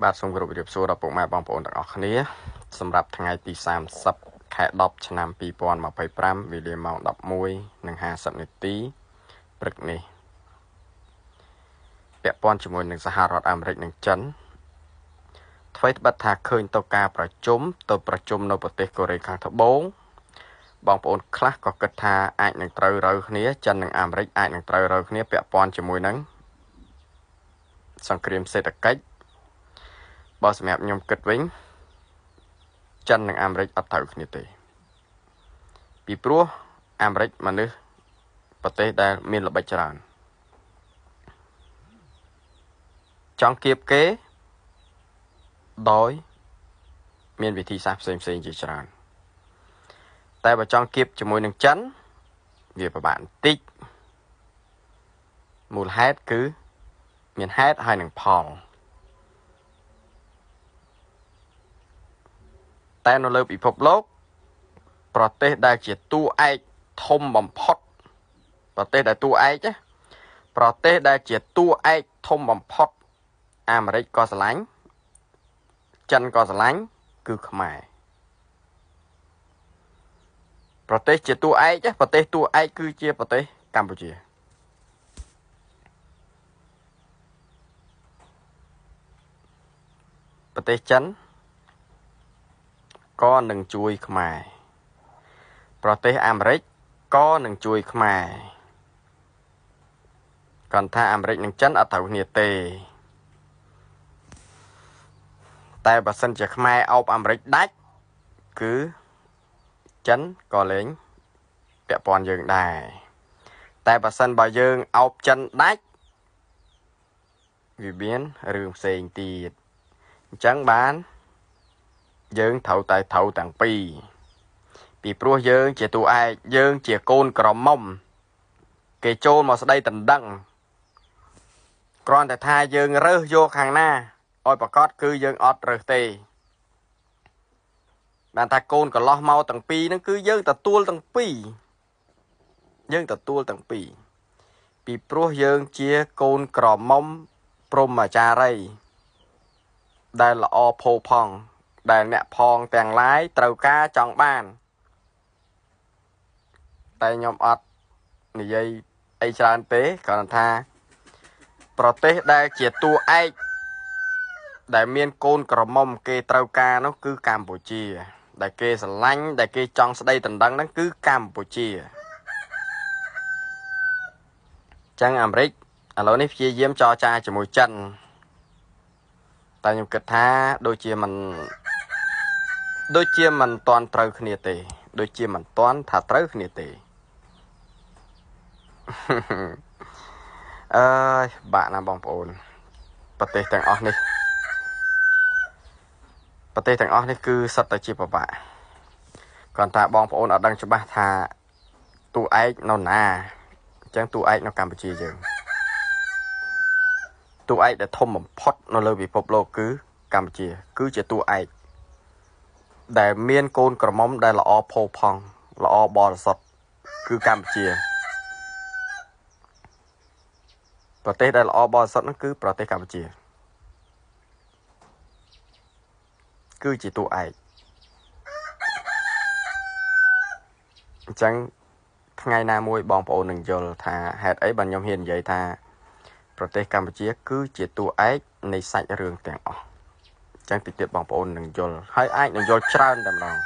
បាទសូមគោរពជម្រាបសួរដល់ពុកម៉ែបងប្អូនទាំងអស់គ្នាសម្រាប់ថ្ងៃទី30ខែ10ឆ្នាំ2025វេលាម៉ោង11:50នាទីព្រឹកនេះពាក់ព័ន្ធជាមួយនឹងសហរដ្ឋអាមេរិកនិងចិនថ្វីត្បិតថាឃើញទៅការប្រជុំទៅប្រជុំនៅប្រទេសកូរ៉េខាងត្បូងបងប្អូនខ្លះក៏គិតថាអាចនឹងត្រូវរូវគ្នាចិននិងអាមេរិកអាចនឹងត្រូវរូវគ្នាពាក់ព័ន្ធជាមួយនឹងសង្គ្រាមសេដ្ឋកិច្ចបើសម្រាប់ខ្ញុំគិតវិញចិននិងអាមេរិកអត់ត្រូវគ្នាទេពីព្រោះអាមេរិកមនុស្សប្រទេសដែលមានល្បិចច្រើនចង់គៀបគេដោយមានវិធីសាស្ត្រផ្សេងៗជាច្រើនតែបើចង់គៀបជាមួយនឹងចិនវាពិបាកបន្តិចមូលហេតុគឺមានហេតុហើយនឹងផលតែនៅលើពិភពលោកប្រទេសដែលជាតួឯកធំបំផុតប្រទេសដែលតួឯកប្រទេសដែលជាតួឯកធំបំផុតអាមេរិកក៏ស្រឡាញ់ចិនក៏ស្រឡាញ់គឺខ្មែរប្រទេសជាតួឯកប្រទេសតួឯកគឺជាប្រទេសកម្ពុជាប្រទេសចិនក៏នឹងជួយខ្មែរប្រទេសអាមេរិកក៏នឹងជួយខ្មែរគាត់ថាអាមេរិកនិងចិនអត់ត្រូវគ្នាទេតែបើសិនជាខ្មែរអោបអាមេរិកដាច់គឺចិនក៏លែងពាក់ព័ន្ធយើងដែរតែបើសិនបើយើងអោបចិនដាច់វាមានរឿងផ្សេងទៀតអញ្ចឹងបានយើងត្រូវតែត្រូវទាំងពីរពីព្រោះយើងជាតួឯកយើងជាកូនក្រមុំគេចូលមកស្ដីដណ្ដឹងគ្រាន់តែថាយើងរើសយកខាងណាឲ្យប្រកាសគឺយើងអត់រើសទេបានថាកូនកន្លោះមកទាំងពីរហ្នឹងគឺយើងទទួលទាំងពីរយើងទទួលទាំងពីរពីព្រោះយើងជាកូនក្រមុំព្រហ្មចារីដែលល្អផូរផង់ដែលអ្នកផងទាំងឡាយត្រូវការចង់បានតែខ្ញុំអត់និយាយអីច្រើនទេគ្រាន់តែថាប្រទេសដែលជាតួឯកដែលមានកូនក្រមុំគេត្រូវការនោះគឺកម្ពុជាដែលគេស្រឡាញ់ដែលគេចង់ស្ដីដណ្ដឹងហ្នឹងគឺកម្ពុជាចឹងអាមេរិកឥឡូវនេះព្យាយាមចរចាជាមួយចិនតែខ្ញុំគិតថាដូចជាមិនទាន់ត្រូវគ្នាទេដូចជាមិនទាន់ថាត្រូវគ្នាទេអើយបាក់ណាបងប្អូនប្រទេសទាំងអស់នេះប្រទេសទាំងអស់នេះគឺសុទ្ធតែជាពិបាកគ្រាន់តែបងប្អូនអត់ដឹងច្បាស់ថាតួឯកនៅណាអញ្ចឹងតួឯកនៅកម្ពុជាយើងតួឯកដែលធំបំផុតនៅលើពិភពលោកគឺកម្ពុជាគឺជាតួឯកដែលមានកូនក្រមុំដែលល្អផូរផង់ល្អបរិសុទ្ធគឺកម្ពុជាប្រទេសដែលល្អបរិសុទ្ធនោះគឺប្រទេសកម្ពុជាគឺជាតួឯកអញ្ចឹងថ្ងៃណាមួយបងប្អូននឹងយល់ថាហេតុអីបានខ្ញុំហ៊ាននិយាយថាប្រទេសកម្ពុជាគឺជាតួឯកនៃសាច់រឿងទាំងអស់អញ្ចឹងតិចទៀតបងប្អូននឹងយល់ហើយអាចនឹងយល់ច្រើនតែម្ដង